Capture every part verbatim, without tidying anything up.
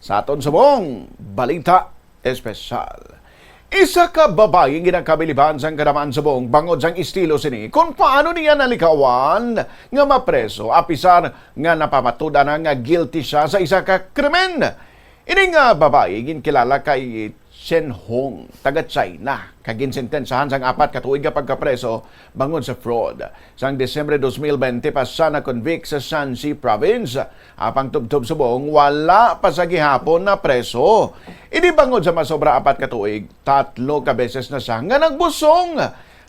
Sa aton subong balita espesyal, isa ka babayi ginakabiliban sang kadamaan subong bangod sang estilo sini kon paano niya nalikawan nga mapreso, apisar nga napamatudan na nga guilty siya sa isa ka krimen. Ini nga babayi ginkilala kay Chen Hong, taga China, kag ginsentensahan sang apat ka tuig nga pagkapreso bangod sa fraud. Sang Disyembre dos mil bente pa siya na-convict sa Shanxi Province. Apang tubtob subong, wala pa sa gihapon na preso. Ini bangod sa masobra apat ka tuig, tatlo ka beses na siya nga nagbusong.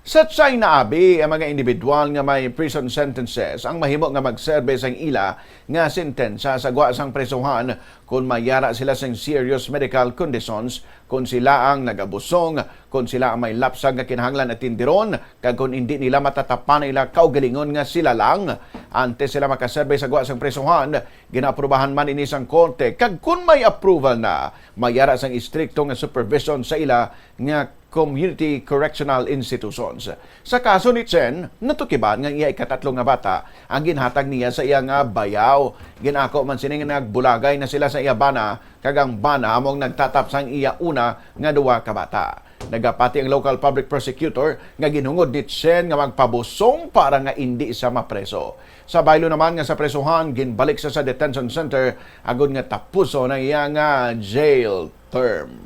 Sa China, abi, ang mga individual nga may prison sentences ang mahimo nga magserbe sang ila nga sentensya sa gwa sang presohan kon mayara sila sing serious medical conditions, kon sila ang nagabusong, kon sila ang may lapsag nga kinahanglan atindiron, kag kon indi nila matatapan ang ila kaugalingon nga sila lang. Antes sila makaserbe sa gwa sang presohan, ginaaprubahan man ini sang korte, kag kon may approval na, mayara sang istrikto nga supervision sa ila nga community correctional institutions. Sa kaso ni Chen, natukiban nga ang iya ikatatlo nga bata ang ginhatag niya sa iya nga bayaw. Ginako man sini nga nagbulagay na sila sa iya bana, kag ang bana amo ang nagtatap sang iya una nga duha ka bata. Nagapati ang local public prosecutor nga ginhungod ni Chen nga magpabusong para nga indi siya mapreso. Sa baylo naman nga sa presohan, ginbalik siya sa detention center agod nga tapuson ang iya nga jail term.